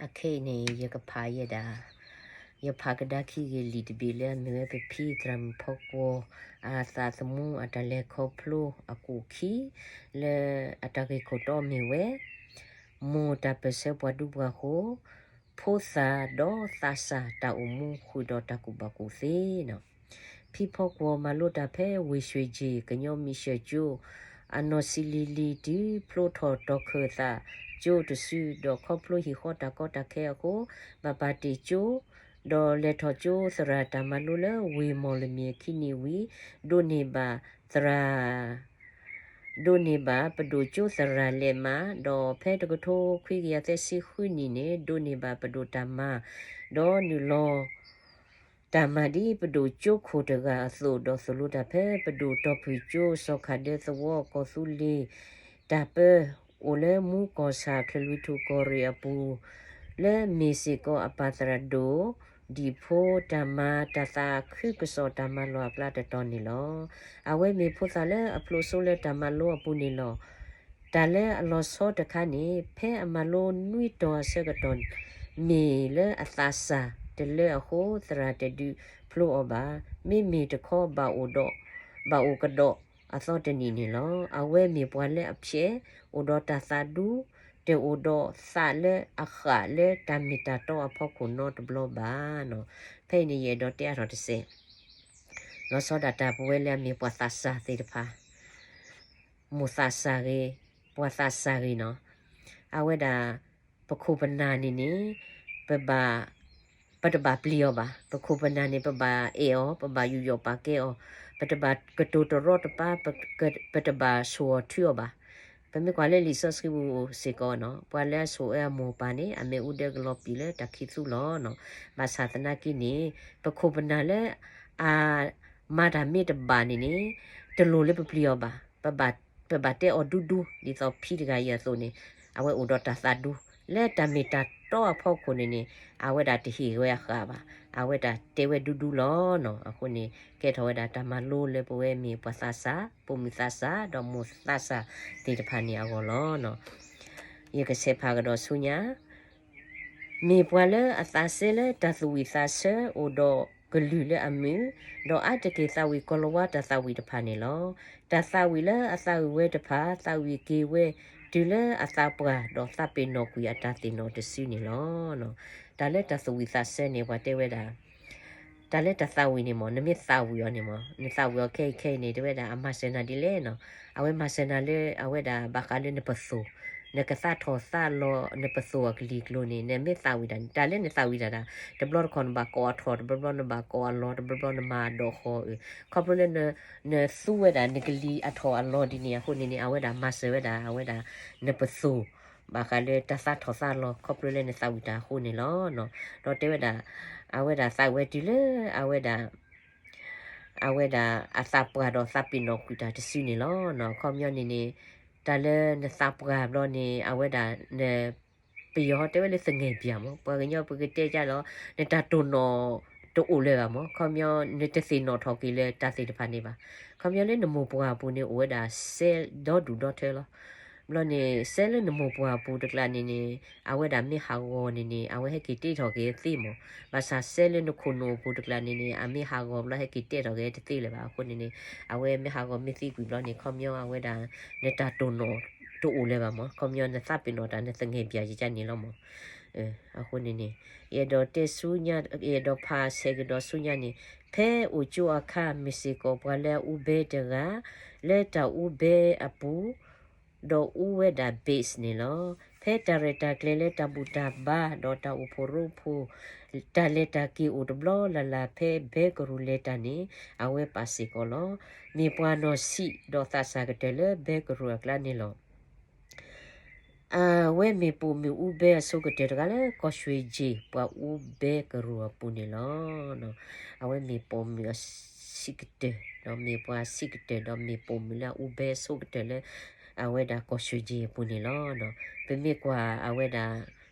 အခဲအံၤန့ၣ် ယကဖးယဲဒၣ်, ယဖးကဒါခံဂ့ၤလံာ်တဘ့ၣ်လၢအမ့ၢ်ဝဲပဖံသရၣ်မုၣ်ဖီကွီၤ အသးသမူအတၢ်လဲၤခီဖျိအကူာ်ခံ လၢအတၢ်ဂ့ၢ်ခိၣ်တီမ့ၢ်ဝဲ မိၢ်တၢ်ပၢၢ်ဆၢပှၤဒူပှၤဃိၤ, ဖိသၣ်ဒီးသးစၢ်တၢ်အိၣ်မူဃုာ်ဒီးတၢ်ကူၣ်ဘၣ်ကူၣ်သ့နီၤ. ဖံဖီကွီၤမၤလိတၢ်ဖဲဝ့ၢ်ရွှ့ၣ်ကၠ့ၣ် ကညီမံၤစၢၢ်ကၠိ အနီၢ်ဆံးလံၤလံၤတုၤဖျိထီၣ်တီၤခၢၣ်သးကၠိတစု ဒီးခီဖျိဟံၣ်ဃီတၢ်ကီတၢ်ခဲအဃိ ဘၣ်ပာ်တ့ၢ်ကၠိ ဒီးလဲၤထီၣ်ကၠိသရၣ်တၢ်မၤလိလၢဝ့ၢ်မီၢ်လမံၤအခံနံၣ်ဝံၤ ဒိးန့ၢ်ဘၣ်သရၣ် ဒိးန့ၢ်ဘၣ်ပဒိၣ်ကၠိသရၣ်လဲးမး, ဒီးဖဲတကထိခွံကယၤသၢဆံဃုနံၣ်န့ၣ် ဒိးန့ၢ်ဘၣ်ပဒိၣ်တၢ်မၤ, ဒီးနုာ်လီၤ တၢ်မၤဒ်ပဒိၣ်ကၠိခိၣ်တဂၤအသိး ဒီးသိၣ်လိတၢ်ဖဲပဒိၣ်တီၢ်ဖုၣ်ကၠိ စီၤခၣ်ဒၢသဝီ ကီၢ်သူလ့ၤ တၢ်ပၢ အိၣ်လၢမူကီၢ်ဆၣ် ချၢၣ်လွံၢ်ထူၣ်ကီၢ်ရ့ၣ်အပူၤ လၢမ့ၢ်စ့ၢ်ကီးအပၢ်သရၣ်ဒိၣ် ဒံၣ်ဖိတၢ်မၤတၢ်သးခုကစီၣ်တၢ်မၤလီၢ်အကျါတတီၤန့ၣ်လီၤ. အဝဲမ့ၢ်ဖိသၣ်လၢအဖျိးစိလၢတၢ်မၤလိအပူၤန့ၣ်လီၤ. တၢ်လၢအလီၤဆီတခါန့ၣ် ဖဲအမၤလိနွံတီၤအဆၢကတီၢ် မ့ၢ်လၢအသးစၢ်တလၢအဃိ သရၣ်တဒုးဖျိအီၤဘၣ်. မ့မ့ၢ်တခီဘၣ်အိၣ်ဒီး, ဘၣ်အိၣ်ကဒီးအသီတနံၣ်န့ၣ်လီၤ. အဝဲမ့ၢ်ပှၤလၢအဖျဲး အိၣ်ဒီးတၢ်သးဒူ တအိၣ်ဒီးသးလၢအဃၣ်လၢတၢ်မ့ၢ်တၢ်တီအဖီခိၣ်နီတဘျီဘၣ်နီၤ. ဖဲအံၤန့ၣ် ယအဲၣ်ဒိးတဲအါထီၣ်တစဲး လီၤဆီဒၣ်တၢ်ပဝဲလၢအမ့ၢ်ပှၤသးစၢ်သ့ၣ်တဖၣ် မိၢ်သးစၢ်ဂ့ၤ, ပှၤသးစၢ်ဂ့ၤနီၤ, အဝဲဒၣ် ပခိၣ်ပနၢ်န့ၣ်န့ၣ် ပဘၣ်, ပတဘၣ်ပျံၤအီၤဘၣ်. ပခိၣ်ပနၢ်န့ၣ် ပဘၣ်အဲၣ်အီၤ, ပဘၣ်ယူးယီၣ်ပာ်ကဲအီၤ, ပတဘၣ်ကတိၤတရီတပါ, ပ, ပတဘၣ်ဆိၣ်အီၤထုအီၤဘၣ်. ပမ့ၢ်ကွၢ်လၢလံာ်စီဆှံပူၤစ့ၢ်ကီးနီၤ, ပှၤလၢအဆိၣ်အၢအမိၢ်အပၢ်န့ၣ် အမ့ၣ်အူဒၢကလီၤပံာ်လၢတၢ်ခံးသူလီၤနီၤ. ဘၣ်ဆၣ်သနာ်က့န့ၣ် ပခိၣ်ပနၢ်လၢ အမၤတၢ်မ့ၢ်တဘၣ်န့ၣ်န့ၣ် တလိၣ်လၢပပျံၤအီၤဘၣ်. ပဘၣ်တဲအီၤဒူဒူ ဒ်သိးဖံတဂၤအံၤအသိးန့ၣ် အဝဲအိၣ်ဒီးတၢ်သးဒူ လၢတၢ်မ့ၢ်တၢ်တီအဖီခိၣ်န့ၣ်န့ၣ် အဝဲဒၣ်တဟ့ၣ်ဝဲအဃၣ်ဘၣ်. အဝဲဒၣ်တဲဝဲဒူဒူလီၤနီၤ. အဃိန့ၣ် ကဲထီၣ်ဝဲဒၣ်တၢ်မၤလိလၢပဝဲမ့ၢ်ပှၤသးစၢ်, ပိာ်မုၣ်သးစၢ် ဒီးမိၢ်သးစၢ်သ့ၣ်တဖၣ်န့ၣ်အဂီၢ်လီၤ. ယကဆဲးဖးကဒီးဆူညါ မ့ၢ်ပှၤလၢအသးစဲလၢတၢ်သူၣ်ဝံၣ်သးဆၢ အိၣ်ဒီးကလုၢ်လၢအမုာ်, ဒီးအါတက့ၢ်သးဝံၣ်ကီၤလၤဝါတၢ်သးဝံၣ်တဖၣ်န့ၣ်လီၤ. တၢ်သးဝံၣ်လၢအသးဝံၣ်ဝဲတဖၣ် သးဝံၣ်က့ၤဝဲ တုၤလၢအသးပှၢ် ဒီးသးပ့ၤနီၣ်ကွံာ်အတၢ်သ့ၣ်နီၣ်တစုန့ၣ်လီၤ. တၢ်လၢတၢ်သူၣ်ဝံၣ်သးဆၢန့ၣ် ပှၤတဲဝဲဒၣ် တၢ်လၢတၢ်သးဝံၣ်န့ၣ်မ့ၢ် နမ့ၢ်သးဝံၣ်အီၤန့ၣ်မ့ၢ် နသးဝံၣ်အီၤခဲအံၤခဲအံၤန့ၣ် တဲဝဲဒၣ်အမၤစၢၤနၤဒ်လဲၣ်နီၤ. အဝဲမၤစၢၤနၤလၢအဝဲဒၣ်ဘၣ်ဃးလၢနပသိၣ်, နကသးထီၣ်သးလီၤနပသိၣ်အကလံၤကျိၤန့ၣ် နမ့ၢ်သးဝံၣ်တၢ်န့ၣ် တၢ်လၢနသးဝံၣ်တၢ်ဒၣ် တဘျီတခီၣ်နဘၣ်ကိးအထီၣ် တဘျီဘျီနဘၣ်ကိးအလီၤ တဘျီဘျီနမၤအဒိးဃီၤအၢ ခီဖျိလၢ နသူဝဲဒၣ်နကလံၤအထီၣ်အလီၤဒ်န့ၣ်အဃိန့ၣ်န့ၣ် အဝဲဒၣ်မၤစၢၤဝဲဒၣ် အဝဲဒၣ် နပသိၣ် ဘၣ်ဃးလၢတၢ်သးထီၣ်သးလီၤ ခီဖျိလၢနသးဝံၣ်တၢ်အဃိန့ၣ်လီၤ. ဒီးတဲဝဲဒၣ် အဝဲဒၣ်သးဝံၣ်ဝဲတုၤလၢ အဝဲဒၣ် အဝဲဒၣ်အသးပှၢ်ဒီးသးပ့ၤနီၣ်ကွံာ်တၢ်တစုန့ၣ်လီၤ. ခီပညီန့ၣ်န့ၣ် တၢ်လၢနသးပှၢ်ဘျီန့ၣ် အဝဲဒၣ်န ပယီၤတဲဝဲလၢသငဲၢ်ပၠၣ်မ့ၢ် ပှၤကညီပကတဲကၢ်လီၤ နတၢ်တိၢ်နီၣ်တအိၣ်လၢၤဘၣ်မ့ၢ် ခီပညီ နတသ့ၣ်နီၣ်ထီၣ်က့ၤလၢတၢ်သ့ၣ်တဖၣ်န့ၣ်ဘၣ်. ခီပညီလၢနမိၢ်ပှၢ်အပူၤန့ၣ် အိၣ်ဝဲဒၣ်စဲဒီဒူၣ်ဒီထၢလီၤ. ဘျီန့ၣ် စဲလၢနမိၢ်ပှၢ်အပူၤတကျါန့ၣ်န့ၣ် အဝဲဒၣ်မ့ၢ်ဟးဂီၤန့ၣ်န့ၣ် အဝဲဟဲက့ၤတ့ထီၣ်က့ၤသ့မ့ၢ် ဘၣ်ဆၣ်စဲလၢနခိၣ်နူာ်အပူၤတကျါန့ၣ်န့ၣ် အမ့ၢ်ဟးဂီၤဘျီဟဲက့ၤတ့ထီၣ်က့ၤတသ့လၢၤဘၣ်. အဃိန့ၣ်န့ၣ် အဝဲမ့ၢ်ဟးဂီၤမ့ၢ်သံကွံာ်ဘျီန့ၣ် ခီပညီအဝဲဒၣ် နတၢ်တိၢ်နီၣ်တအိၣ်လၢၤဘၣ်မ့ၢ် ခီပညီနသးပ့ၤနီၣ်တၢ် နသငဲၢ်ပၠၣ်ယကန့ၣ်လီၤမ့ၢ်. အဃိန့ၣ်န့ၣ် ယအဲၣ်ဒိးတဲဆူညါ ယအဲၣ်ဒိးဖးဆဲးကဒီးဆူညါန့ၣ် ဖဲအိၣ်ကၠိအခါ မ့ၢ်စ့ၢ်ကီးပှၤလၢအအူဘဲတဂၤ လၢတၢ်အူဘဲအပူၤ ဒီးအူဝဲဒၣ် base န့ၣ်လီၤ. ဖဲတၢ်ရဲၣ်တၢ်ကျဲၤလၢတၢ်ဘူၣ်တၢ်ဘါ ဒီးတၢ်အိၣ်ဖှိၣ်ရိဖှိၣ် တၢ်လဲၤတၢ်က့ၤအိၣ်တဘျီလၢ်လၢ် ဖဲဘဲကရူၢ်လဲၤတၢ်န့ၣ် အဝဲပာ်စ့ၢ်ကီးလီၤ. မ့ၢ်ပှၤနီၢ်ဆံးဒီးသးစၢ်ကတၢၢ်လၢဘဲကရူၢ်အကျါန့ၣ်လီၤ. အဝဲမ့ၢ်ပိာ်မုၣ်အူဘဲအဆိကတၢၢ်တဂၤလၢကီၢ်ရွှ့ၣ်ကၠ့ၣ် ပှၤအူဘဲကရူၢ်အပူၤန့ၣ်လီၤ. အဝဲမ့ၢ်ပိာ်မုၣ်အဆံးကတၢၢ် ဒီးမ့ၢ်ပှၤဆံးကတၢၢ် ဒီးမ့ၢ်ပိာ်မုၣ်လၢအအူဘဲအဆိကတၢၢ်လၢ အဝဲဒၣ်ကီၢ်ရွှ့ၣ်ကၠ့ၣ်အပူၤန့ၣ်လီၤ. ပမ့ၢ်ကွၢ်အဝဲဒၣ်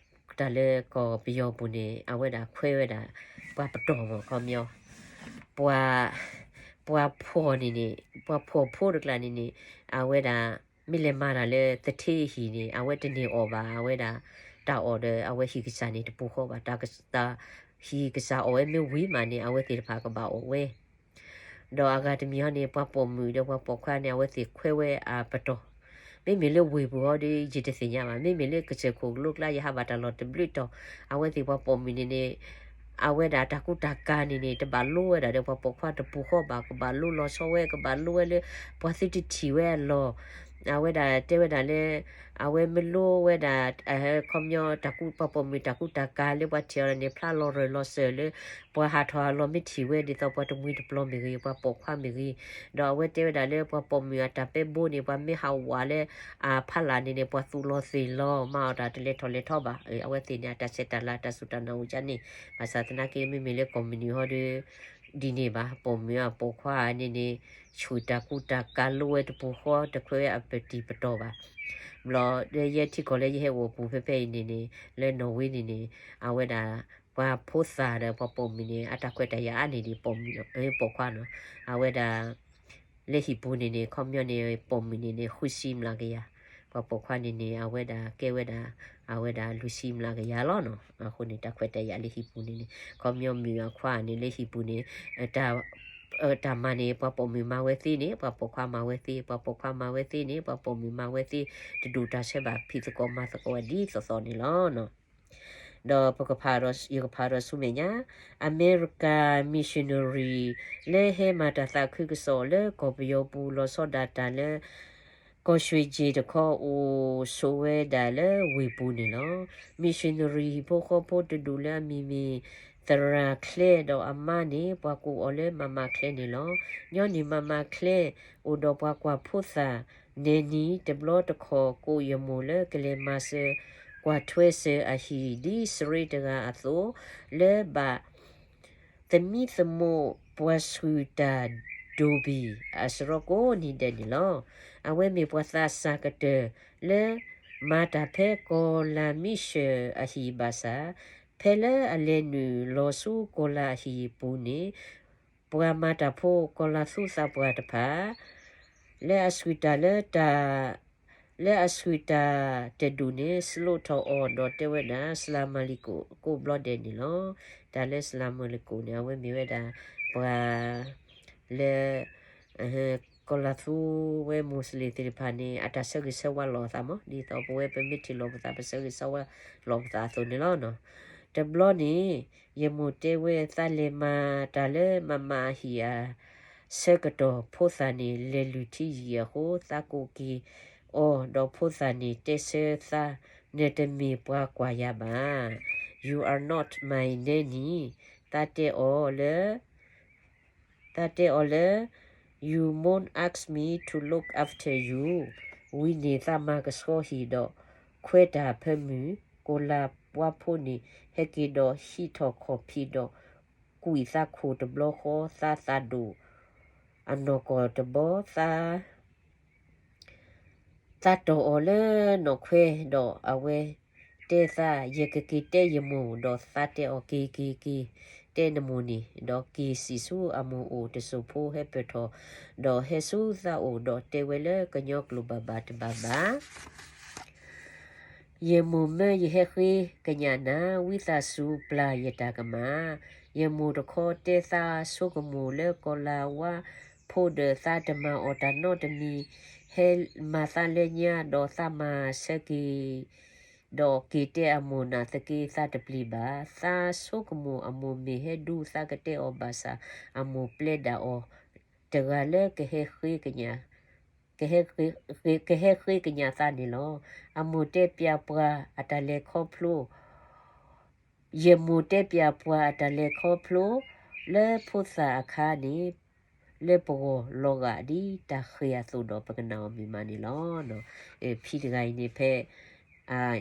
တၢ်လၢကီၢ်ပယီၤပူၤန့ၣ် အဝဲဒၣ်ခွဲးဝဲဒၣ် ပှၤပတီၢ်မ့ၢ်ခီပညီ ပှၤ ပှၤဖှီၣ်န့ၣ်န့ၣ် ပှၤဖှီၣ်ဖိတကျါန့ၣ်န့ၣ် အဝဲဒၣ် မ့ၢ်လဲၤမၤတၢ်လၢသထ့အဟံၣ်န့ၣ် အဝဲတန့ၢ်အီၣ်ဘၣ် အဝဲဒၣ် တၢ်အီၣ်ဒီးအဝဲဟံၣ်ကစၢ်န့ၣ် တပူၤဃီဘၣ်. တၢ်ကစၢ် ဟံၣ်ကစၢ်အီၣ်ဝဲမ့ၢ်ဝံၤမးန့ၣ် အဝဲသ့ၣ်တဖၣ်ကဘၣ်အီၣ်ဝဲ ဒီးအဂၤတမံၤဟီန့ၣ် ပှၤပိာ်မုၣ်ဒီးပှၤပိာ်ခွါန့ၣ် အဝဲသ့ၣ်ခွဲးဝဲအပတီၢ်. မ့မ့ၢ်လၢဝ့ၢ်ပူၤဟီဒီး ယတသ့ၣ်ညါဘၣ်. မ့မ့ၢ်လၢကစၢၢ်ခိၣ်ကလိကျါ ယဟးဘၣ်တၢ်လီၢ်တဘျုးတီၢ်, အဝဲသ့ၣ်ပှၤပိာ်မုၣ်န့ၣ်န့ၣ် အဝဲဒၣ်တၢ်ကူတၢ်ကၤန့ၣ်န့ၣ် တဘၣ်လိဝဲဒၣ်ဒီးပှၤပိာ်ခွါတပူၤဃီဘၣ်. ကဘၣ်လိလီၤဆီဝဲ, ကဘၣ်လိဝဲလၢ ပှၤသုတထံၣ်ဝဲအလီၢ်. အဝဲဒၣ်တဲဝဲဒၣ်လၢ အဝဲမ့ၢ်လိဝဲဒၣ် ခီပညီတၢ်ကူ ပှၤပိာ်မုၣ်တၢ်ကူတၢ်ကၤလၢပှၤထံၣ်အီၤန့ၣ် ဖျါလီၤရၢၢ်လီၤစၢၤလၢ ပှၤဟးထီၣ်အလီၢ်မ့ၢ်ထံၣ်ဝဲ ဒ်သိးပှၤတမှံၤတပျီၤမ့ၢ်ဂ့ၤ, ပှၤပိာ်ခွါမ့ၢ်ဂ့ၤ, ဒီးအဝဲတဲဝဲဒၣ်လၢပှၤပိာ်မုၣ်အတၢ်ပဲဘိန့ၣ် ပှၤမ့ၢ်ဟးဝးလၢအဖီလာ်န့ၣ်န့ၣ် ပှၤသူၣ်လီၤသ့ၣ်လီၤ မၤအီၣ်တၢ်တလဲၤထီၣ်လဲၤထီဘၣ်. အဝဲသ့ၣ်န့ၣ် အတၢ်ဆဲးတၢ်လၤ တၢ်စူၢ်တၢ်နာ်အိၣ်ကန့ၣ် ဘၣ်ဆၣ်သနာ်က့ မ့မ့ၢ်လၢကိးမုၢ်နံၤဟီဒီး ဒ်န့ၣ်ဘၣ်, ပိာ်မုၣ်အပိာ်ခွါန့ၣ်န့ၣ် ဆူၣ်တၢ်ကူတၢ်ကၤလိဝဲတပူၤဃီ တခွဲးဝဲအပတီၢ်ပတီၢ်ဘၣ်. ဘျီဒီးယဲထံကီၢ်လၢယဟဲအိၣ်ပူၤဖဲဖဲအံၤန့ၣ်န့ၣ် လၢနီၣ်ဝ့န့ၣ်န့ၣ် အဝဲဒၣ် ပှၤဖိသၣ်ဒီးပှၤပိာ်မုၣ်န့ၣ် အတၢ်ခွဲးတၢ်ယာ်အါန့ၢ်ဒံးပိာ်မုၣ် ပိာ်ခွါနီၤ. အဝဲဒၣ် လၢဟံၣ်ပူၤန့ၣ်န့ၣ် ခီပညီန့ၣ် ပိာ်မုၣ်န့ၣ်န့ၣ် ဃုဆံမျးကယၤ, ပှၤပိာ်ခွါန့ၣ်န့ၣ် အဝဲဒၣ်ကဲဝဲဒၣ် အဝဲဒၣ်လွံၢ်ဆံမျးကယၤလီၤနီၤ. အဃိန့ၣ် တၢ်ခွဲးတၢ်ယာ်လၢဟံၣ်ပူၤန့ၣ်န့ၣ် ခီပညီမုၣ်အခွါန့ၣ်လၢဟံၣ်ပူၤန့ၣ် တၢ်မၤန့ၣ် ပှၤပိာ်မုၣ်မၤဝဲသ့န့ၣ် ပှၤပိာ်ခွါမၤဝဲသ့, ပှၤပိာ်ခွါမၤဝဲသ့န့ၣ် ပှၤပိာ်မုၣ်မၤဝဲသ့, တဒူၣ်တၢ်ဆၢဘၣ်ဖံးသကိးမၤသကိးဝဲဒ်သိးသိးန့ၣ်လီၤ. ဒီးပကဖးဒီး ယကဖးဒီးဆူမဲာ်ညါ, အမဲရကၤ missionary လၢဟဲမၤတၢ်သးခုကစီၣ်လၢကီၢ်ပယီၤပူၤလီၤဆီဒၣ်တၢ်လၢ ကီၢ်ရွှ့ၣ်ကၠ့ၣ်တခီအိၣ်ဆိးဝဲဒၣ်လၢဝ့ၢ်ပူၤန့ၣ်လီၤ. missionary ဟံၣ်ဖိဃီဖိတဒူၣ်လၢအမံၤမ့ၢ် သရၣ်ချဲဒီးအမါန့ၣ် ပှၤကိးအီၤလၢမမချဲန့ၣ်လီၤ. ညီနုၢ်မမချဲ အိၣ်ဒီးပှၤကွၢ်ဖိသၣ် နဲနံၤ တဘျီတခီၣ်ကိးယမိၢ်လၢကလဲၤမၤစၢၤ ကွၢ်ထွဲစၢၤအဟံၣ် ဒ်စရ့တဂၤအသိး လၢဘၣ် သမံသမိးပှၤဆှုၣ်တၢ်ဒိၣ်ဘံၣ်အစရီကိးနံၤဒဲးန့ၣ်လီၤ. အဝဲမ့ၢ်ပှၤသးစၢ်ကတၢၢ်လၢ မၤတၢ်ဖဲကီၢ်လၤမံၣ်ၡၢၣ်အဟံၣ်ဘၣ်ဆၣ်, ဖဲလၢအလဲၤနုာ်လီၤဆူကီၢ်လၤအဟံၣ်ပူၤန့ၣ် ပှၤမၤတၢ်ဖိကီၤလၤသူသးပှၢ်တဖၣ် လၢအဆှုၣ်တၢ်လၢတၢ် လၢအဆှုၣ်တၢ်တဒူၣ်န့ၣ် စလိးထီၣ်အီၤဒီးတဲဝဲဒၣ် စလၤမၢ်လံၤကိာ်ကိးဘျီဒဲးန့ၣ်လီၤ. တၢ်လၢစလၤမၢ်လံၤကိာ်န့ၣ် အဝဲမ့ၢ်ဝဲဒၣ် ပှၤ လၢ ကီၤလၤသူဝဲမိၢ်စလ့ၣ်သ့ၣ်တဖၣ်န့ၣ် အတၢ်ဆၢဂ့ၤဆၢဝါလိာ်အသးမး ဒ်သိးပဝဲပမ့ၢ်ထံၣ်လိာ်ပသး ပဆၢဂ့ၤဆၢဝါလိာ်ပသးအသိးန့ၣ်လီၤ. တဘျီန့ၣ် ယမိၢ်တဲဝဲ သးလဲၤမၤတၢ်လၢမမအဟံၣ်အဆၢကတီၢ် ဖိသၣ်န့ၣ် လဲၤလုၢ်ထံယံာ်အဃိ သးကိးက့ၤအီၤ ဒီးဖိသၣ်န့ၣ်တဲဆၢသး နတမ့ၢ်ပှၤကွၢ်ယၤဘၣ်. You are not my nanny. သးတဲအီၤလၢ သးတဲအီၤလၢ You won't ask me to look after you. ဝံၤန့ၣ်သးမၤကဆှီဟံၣ်ဒီး ခွဲးတၢ်ဖၢမုၢ် ကီၤလၤဝါဖိန့ၣ် ဟဲက့ၤဒီးဟံးထီၣ်ခီၣ်ဖံးဒီး ကွံာ်သးခိၣ်တဘျီဃီ သးသးဒိၣ်အနီၢ်ကီၢ်တဘျီ သး သးတီၢ်အီၤလၢနီၣ်ခွဲ ဒီးအဝဲတဲသး ယကက့ၤတဲယမိၢ် ဒီးသးတဲအီၤ က့ၤက့ၤက့ၤ တဲနမိၢ်န့ၣ် ဒီးက့ၤစံၣ်ဆူအမိၢ်အိၣ်တစိၢ်ဖိ ဟဲပၢၢ်ထီၣ် ဒီးဟဲဆူသးအိၣ်ဒီးတဲဝဲလၢကညီကျိာ်ဘၣ်ဘၣ်တဘၣ်ဘၣ် ယမိၢ်မၢယဟဲဃ့ကညးနၤ ဝံသးစူၤပျၢ်ယတၢ်ကမၣ်. ယမိၢ်တခီတဲသးဆိကမိၣ်လၢကီၤလၤဝါဖိဒီးသးတမၤအီၣ်တၢ်နီတမံၤ ဟဲမၤသးလၢညါ ဒီးသးမၤဆၢက့ၤ ဒီးက့ၤတဲအမိၢ် နာ်သက့ သးတပျံၤဘၣ်. သးဆိကမိၣ်အမိၢ်မ့ၢ်ဟဲဒူသးကတဲအီၤဘၣ်ဆၣ် အမိၢ်ပျဲဒၣ်အီၤ တဂၤလၢကဟဲဃ့ကညး ကဟဲဃ့ ကဟဲဃ့ကညးသးန့ၣ်လီၤ. အမိၢ်တဲပျးပှၤအတၢ်လဲၤခီဖျိ ယမိၢ်တဲပျးပှၤအတၢ်လဲၤခီဖျိ လၢဖိသၣ်အခါန့ၣ် လၢပဂီၢ်လီၤဂာ်ဒ်တၢ်ဃ့ၢ်အသိးဒီး ပကနၣ်အီၤမ့ၢ်မးန့ၣ်လီၤ. ဖံတဂၤအံၤန့ၣ် ဖဲ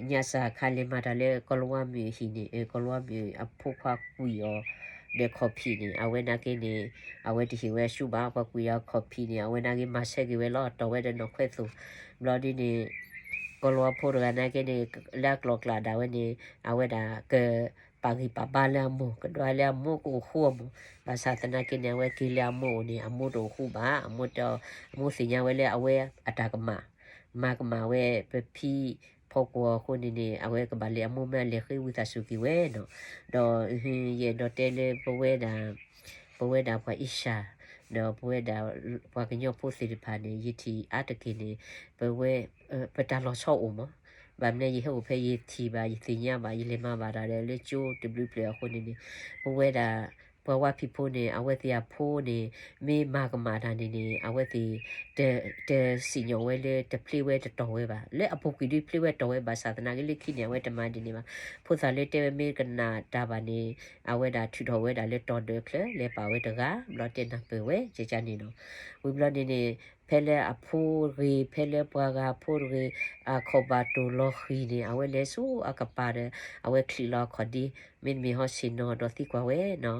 ညၣ်စၢ်အခါလဲၤမၤတၢ်လၢကီၤလၤဝါမုၣ်အဟံၣ်န့ၣ် ကီၤလၤဝါမုၣ်အဖိခွါကွံာ်အီၤ ဒီးခီၣ်ဖံးန့ၣ် အဝဲနာ်က့န့ၣ် အဝဲတဟ့ၣ်ဝဲဆူဘၣ် ပှၤကွံာ်အီၤခီၣ်ဖံးန့ၣ် အဝဲနာ်က့မၤဆၢက့ၤဝဲလီၤ တီၢ်ဝဲဒီးနီၣ်ခွဲသိၣ် ဘျီဒ်န့ၣ် ကီၤလၤဝါဖိတဂၤနာ်က့န့ၣ် လၢအကျိာ်ကျးဒၣ်ဝဲန့ၣ် အဝဲဒၣ်က ပာ်ဂံၢ်ပာ်ဘါလၢအမိၢ် ကဒွးလၢအမိၢ်ကအိၣ်ဃူအမိၢ် ဘၣ်ဆၣ်သနာ်က့န့ၣ် အဝဲက့ၤလၢအမိၢ်အိၣ်န့ၣ် အမိၢ်တအိၣ်ဃူဘၣ် အမိၢ်တဲအီၤ အမိၢ်သ့ၣ်ညါဝဲလၢအဝဲအတၢ်ကမၣ် မၤကမၣ်ဝဲပဖံဖ ပိာ်ကွီၤအဃိန့ၣ်န့ၣ် အဝဲကဘၣ်လဲၤအမိၢ်မ့ၢ်အလဲၤဃ့ဝံသးစူၤက့ၤဝဲနီၤ. ဒီးယအဲၣ်ဒိးတဲလၢပဝဲဒၣ် ပဝဲဒၣ်ပှၤအ့ၡၢၣ် ဒီးပဝဲဒၣ် ပှၤကညီဖိသ့ၣ်တဖၣ်န့ၣ် ယထံၣ်အါတက့ၢ်န့ၣ် ပဝဲ ပတၢ်လီၤဆီအိၣ်မး. ဘၣ်မနုၤယဟဲအိၣ်ဖဲယထံၣ်ဘၣ် ယသ့ၣ်ညါဘၣ် ယလဲၤမၤဘၣ်တၢ်ဒီးလၢကၠိတဘျုးဖျၢၣ်အဃိန့ၣ်န့ၣ် ပဝဲဒၣ် ပှၤဝါဖံးဖိန့ၣ် အဝဲသ့ၣ်အဖိန့ၣ် မ့ၢ်မၤကမၣ်တၢ်န့ၣ်န့ၣ် အဝဲသ့ၣ် တစံၣ်ညီၣ်ဝဲလၢတဖျ့ဝဲတတီၢ်ဝဲဘၣ်. လၢအပူၤကွံာ်ဒုးဖျ့ဝဲတတီၢ်ဝဲဘၣ်ဆၣ်သနာ်က့လၢခံန့ၣ် အဝဲတမၤဒ်န့ၣ်ဘၣ်. ဖိသၣ်လၢတဲဝဲမ့ၢ်ကနၣ်တၢ်ဘၣ်န့ၣ် အဝဲဒၣ်ထုးထီၣ်ဝဲဒၣ်လၢတီၤဒၢးချၢ လဲၤပာ်ဝဲတဂၤ ဘျီတဲနၢ်ပၢၢ်ဝဲ ကကန့ၣ်နီၤ. ဝံၤဘျီန့ၣ်န့ၣ် ဖဲလၢအဖိတဂ့ၤ ဖဲလၢပှၤဂၤအဖိတဂ့ၤ အခီၣ်ဘၣ်တိၢ်လီၤဃံၤန့ၣ် အဝဲလဲၤဆူအကပၤဒီး အဝဲချံးလီၤအခီၣ်ဒ့ မ့တမ့ၢ်ဟီဆ့ၣ်နီၤဒီးသံကွၢ်ဝဲနီၤ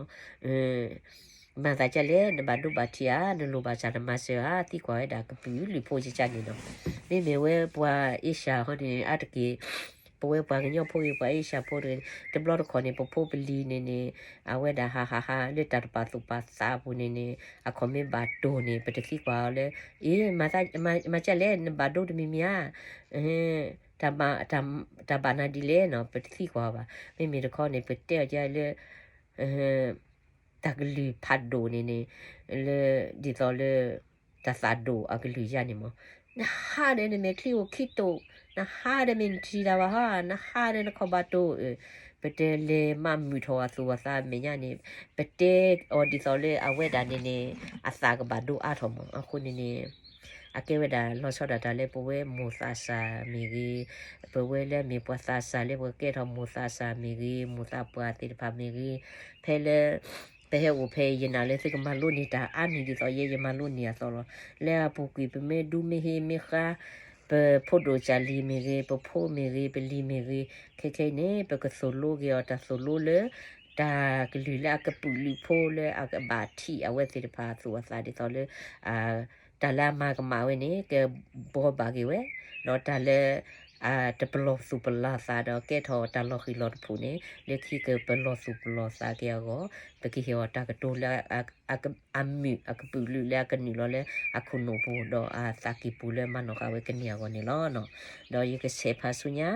မၤသးဒ်လဲၣ် နဘၣ်ဒိဘၣ်ထံးဧါ နလိၣ်ဘၣ်စၢ်နမၤစၢၤဧါ သံကွၢ်ဝဲဒၣ်ကပုာ်လုၢ်ဖိကကန့ၣ်နီၤ. မ့မ့ၢ်ဝဲပှၤအ့ၡၢၣ်ဟီန့ၣ် အါတက့ၢ် ပဝဲပှၤကညီဖိဂ့ၤ ပှၤအ့ၡၢၣ်ဖိတဂ့ၤ တဘျီတခီၣ်န့ၣ် ပဖိပလံၤန့ၣ်န့ၣ် အဝဲဒၣ်ဟးဟးဟးလၢတၢ်တပာ်သူၣ်ပာ်သးအပူၤန့ၣ်န့ၣ် အခီၣ်မ့ၢ်ဘၣ်တိၢ်န့ၣ် ပတသံကွၢ်အီၤလၢ အ့ မၤဒ်လဲၣ် နဘၣ်ဒိတမံၤမံၤဧါ တၢ်ဘၣ်နၤဒ်လဲၣ်နီၤ ပတသံကွၢ်အီၤဘၣ်. မ့မ့ၢ်တခီန့ၣ် ပတဲအီၤဒ်လၢ တၢ်ကလုၢ်ဖးဒိၣ်န့ၣ်န့ၣ် လၢ ဒ်သိးလၢ တၢ်သးဒိၣ်အကလုၢ်ယါန့ၣ်မး နဟါဒီးနမဲာ်ချံအိၣ်ခံတိာ် နဟါဒီးမ့ၢ်နထံၣ်တၢ်ဘၣ်ဟီ နဟါဒီးနခီၣ်ဘၣ်တိၢ် ပတဲလဲၤမၤမုာ်ထီၣ်အသူၣ်အသးမဲာ်ညါန့ၣ် ပတဲအီၤဒ်သိးလၢအဝဲဒၣ်န့ၣ်န့ၣ် အသးကဘၣ်ဒိအါထီၣ်မး အဃိန့ၣ်န့ၣ် အကဲဝဲဒၣ်လီၤဆီဒၣ်တၢ်လၢပဝဲမိၢ်သးစၢ်မ့ၢ်ဂ့ၤ, ပဝဲလၢအမ့ၢ်ပှၤသးစၢ်လၢပကကဲထီၣ်မိၢ်သးစၢ်မ့ၢ်ဂ့ၤ, မိၢ်သးပှၢ်သ့ၣ်တဖၣ်မ့ၢ်ဂ့ၤ, ဖဲလၢ ပဟဲအိၣ်ဖဲယနာ်လၢသုကမၤလိန့ၢ်တၢ်အါမံၤဒ်သိးယဲယမၤလိန့ၢ်အသိးလီၤ. လၢအပူၤကွံာ်ပမ့ၢ်ဒူမ့ၢ်ဟ့မ့ၢ်ဃါ, ပဖိဒိၣ်ကၢ်လံၤမ့ၢ်ဂ့ၤ, ပဖိမ့ၢ်ဂ့ၤ, ပလံၤမ့ၢ်ဂ့ၤ, ခဲခဲအံၤန့ၣ် ပကသိၣ်လိက့ၤအီၤတၢ်သိၣ်လိလၢ တၢ်ကလုၢ်လၢအကပုာ်လုးဖိလၢအကဘၣ်ထံၣ်အဝဲသ့ၣ်တဖၣ်အသူၣ်အသးဒ်သိးလၢ တၢ်လၢအမၤကမၣ်ဝဲန့ၣ် ကဘှီဘၣ်က့ၤဝဲ, ဒီးတၢ်လၢ တပလီၢ်သူၣ်ပလီၢ်သးဒီးကဲထီၣ်တၢ်လီၤဃံၤလီၤတဖုန့ၣ် လၢခံကပလီၢ်သူၣ်ပလီၢ်သးက့ၤအဂီၢ် ပကဟ့ၣ်အီၤတၢ်ကတိၤလၢ အမုာ်အကပုာ်လုးလၢအကနုာ်လီၤလၢအခိၣ်နူာ်ပူၤ ဒီးအသးကံၢ်ပူၤလၢမၤနီၣ်ဃာ်ဝဲကန့ၢ်အဂီၢ်န့ၣ်လီၤ. ဒီးယကဆဲးဖးဆူညါ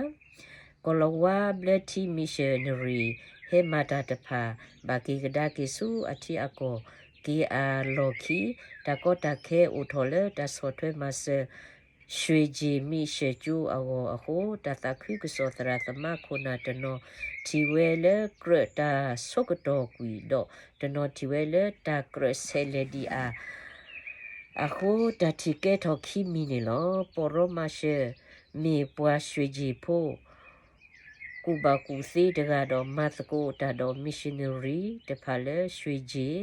ကီၢ်လီၤဝါဘျၢထံ missionary ဟဲမၤတၢ်တဖၣ် ဘၣ်က့ၤကဒါက့ၤဆူအထံအကီၢ် က့ၤအလီၢ်ခံ တၢ်ကီတၢ်ခဲအိၣ်ထီၣ်လၢတၢ်ဆီၣ်ထွဲမၤစၢၤ ရွှေကျင် မံၣ်စၢၣ်ကၠိအဂီၢ်အဃိ တၢ်သးခုကစီၣ်သရၣ်သမါခိၣ်နၢ်တနီၤ ထံၣ်ဝဲလၢကြၢးတၢ်ဆိကတီၢ်ကွံာ်ဒီး တနီၤထံၣ်ဝဲလၢတၢ်ကြၢးဆဲးလဲၤဒံးဧါ အဃိ တၢ်ထံၣ်ကဲထီၣ်ခံမံၤန့ၣ်လီၤ. ပီၢ်ရီမၤရှၢၣ် မ့ၢ်ပှၤ ရွှေကျင် ဖိ ကူၣ်ဘၣ်ကူၣ်သ့တဂၤဒီး မၤသကိးတၢ်ဒီး missionary တဖၣ်လၢ ရွှေကျင်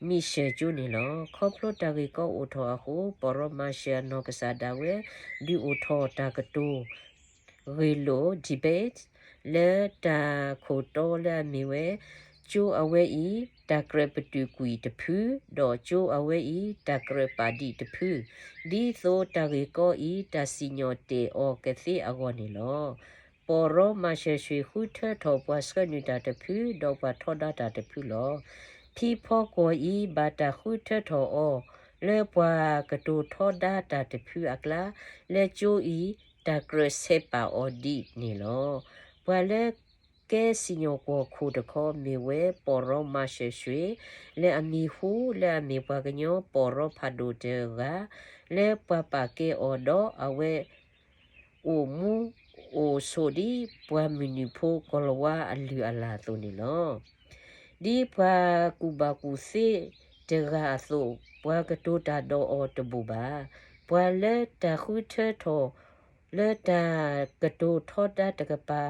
မံၣ်စၢၣ်ကၠိန့ၣ်လီၤ. ခီဖျိတၢ်ဂ့ၢ်ကီအိၣ်ထီၣ်အဃိ ပီၢ်ရီမၤရှၢၣ်အနီၢ်ကစၢ်ဒၣ်ဝဲ ဒုးအိၣ်ထီၣ်တၢ်ကတိၤ ဂ့ၢ်လိာ် debate လၢတၢ်ခိၣ်တီလၢအမ့ၢ်ဝဲ ကၠိအဝဲအံၤ တၢ်ကြၢးပတုာ်ကွံာ်တဖု ဒီးကၠိအဝဲအံၤ တၢ်ကြၢးပာ်ဒံးတဖု ဒ်သိးတၢ်ဂ့ၢ်ကီအံၤ တၢ်စံၣ်ညီၣ်တဲာ်အီၤကသ့အဂီၢ်န့ၣ်လီၤ. ပီၢ်ရီမၤရှၢၣ် ရွှေ ဃုထၢထီၣ်ပှၤဆှၢနုာ်တၢ်တဖု ဒီးပှၤထီဒါတၢ်တဖုလီၤ. ဖံဖီကွီၢ်အံၤ ဘၣ်တၢ်ဃုထၢထီၣ်အီၤ လၢပှၤကတိၤထီဒါတၢ်တဖုအကျါ လၢကၠိအံၤ တၢ်ကြၢးဆဲးပာ်အီၤဒံးန့ၣ်လီၤ. ပှၤလၢ ကဲစံၣ်ညီၣ်ကွီၢ်ခိၣ်တခီ မ့ၢ်ဝဲ ပီၢ်ရီမၤရှၢၣ် ရွှေ လၢအမံၤဟူ လၢအမ့ၢ်ပှၤကညီပီၢ်ရီဖးဒိၣ်တဂၤ လၢပှၤပာ်ကဲအီၤဒီးအဝဲ အိၣ်မူအိၣ်ဆိးဒ်ပှၤမုၢ်နုာ်ဖိကီၢ်လီၤဝါအလုၢ်အလၢ်အသိးန့ၣ်လီၤ. ဒ်ပှၤကူၣ်ဘၣ်ကူၣ်သ့တဂၤအသိး ပှၤကတိၤတၢ်ဒီးအီၤတဘူၣ်ဘၣ်. ပှၤလၢတၢ်ဃုထၢထီၣ် လၢတၢ်ကတိၤထီဒါတကပၤ